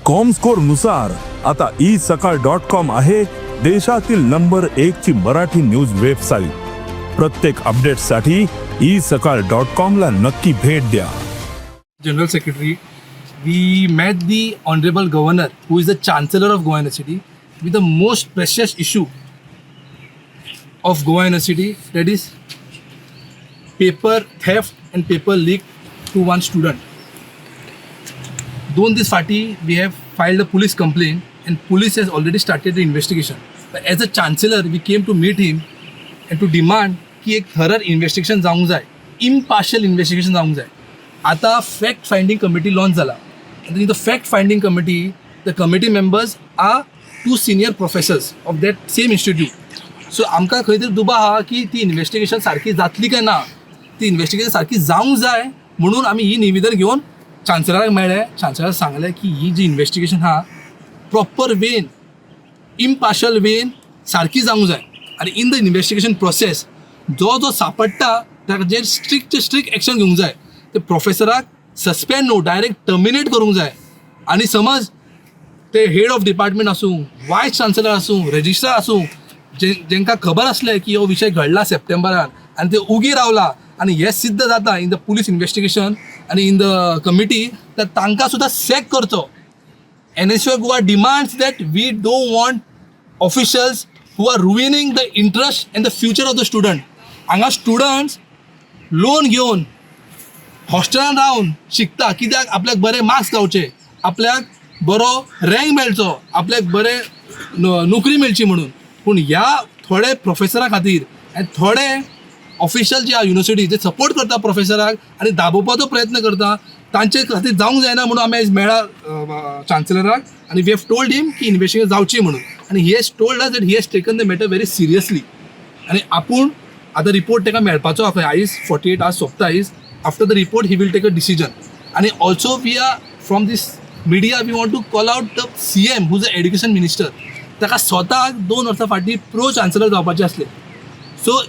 Comscore नुसार आता E सकाळ डॉट कॉम आहे देशातील नंबर एक ची मराठी न्यूज वेबसाईट. प्रत्येक अपडेटसाठी ई सकाळ डॉट कॉम ला नक्की भेट द्या. General Secretary, we met the Honorable Governor, who is the Chancellor of Goa University, with the most precious issue of Goa University, that is paper theft and paper leak to one student. 2 दीस फाटीं we have filed a police complaint and police has already started the investigation. But as a chancellor, we came to meet him and to demand की एक थरर investigation जावंक जाय, impartial investigation जावंक जाय. आतां fact finding committee launch जाला आनी the fact finding committee, the committee members are two senior professors of that same institute. So आमकां खंय तरी दुबाव आहा की ती इन्व्हेस्टिगेशन सारकी जातली काय ना. ती इन्व्हेस्टिगेशन सारकी जावंक जाय म्हणून आमी ही निवेदन घेवन चान्सलराक मेळ्ळे. चान्सलराक सांगलें की ही जी इन्व्हेस्टिगेशन आहा, प्रॉपर वेन, इम्पार्शल वेन सारकी जावंक जाय आनी इन the investigation प्रोसेस जो जो सापडटा ताजेर स्ट्रिक्ट स्ट्रिक्ट एक्शन घेवंक जाय. ते प्रोफेसराक सस्पेंड न्हू, डायरेक्ट टर्मिनेट करूंक जाय. आनी समज ते हेड ऑफ डिपार्टमेंट आसूं, वायस चान्सलर आसूं, रजिस्ट्रार आसूं, जे जेंकां खबर आसलें की हो विशय घडला सप्टेंबरान आनी ते उगी रावला आनी हें सिद्ध जाता इन the police investigation आनी इन the committee, तर तांकां सुद्दां सॅक करचो. NSUI Goa demands that we don't want officials who are ruining the interest and the future of the student. हांगा स्टुडंट्स लोन घेवन हॉस्टेलान रावन शिकता. कित्याक? आपल्याक बरे मार्क्स गावचे, आपल्याक बरो रँक मेळचो, आपल्याक बरे नोकरी मेळची म्हणून. पूण ह्या थोडे प्रोफेसरा खातीर आनी थोडे ऑफिशियल जे आहा युनिवर्सिटी, जे सपोर्ट करता प्रोफेसराक आनी दाबोवपाचो प्रयत्न करता, तांचे खातीर जावंक जायना म्हणून आमी आयज मेळ्ळा चान्सलराक आनी we have told him की इन्वेस्टिगेशन जावची म्हणून. आनी he has told us that he has taken the matter very seriously आनी आपूण आतां रिपोर्ट ताका मेळपाचो आहा खंय आयज. 48 आवर्स सोंपता आयज. After the report he will take a decision. आनी also we are, from this media we want to call out the CM, who's the education minister. ताका स्वताक 2 वर्सां फाटीं प्रो चान्सलर जावपाचें आसलें. सो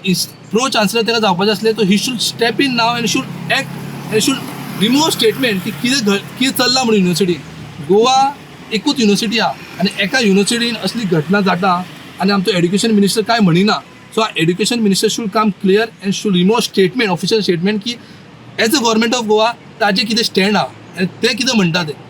प्रो चान्सलर ताका जावपाचें आसलें, तो he should step in now and should act and should remove statement की कितें चल्लां म्हणून युनिवर्सिटीन. गोवा एकूच युनिवर्सिटी आहा आनी एका युनिवर्सिटीन असली घटना जाता आनी आमचो एड्युकेशन मिनिस्टर काय म्हणिना. So education minister should come clear and should remove statement, official statement की as a government of Goa ताजें कितें स्टँड आहा आनी ते कितें म्हणटा ते.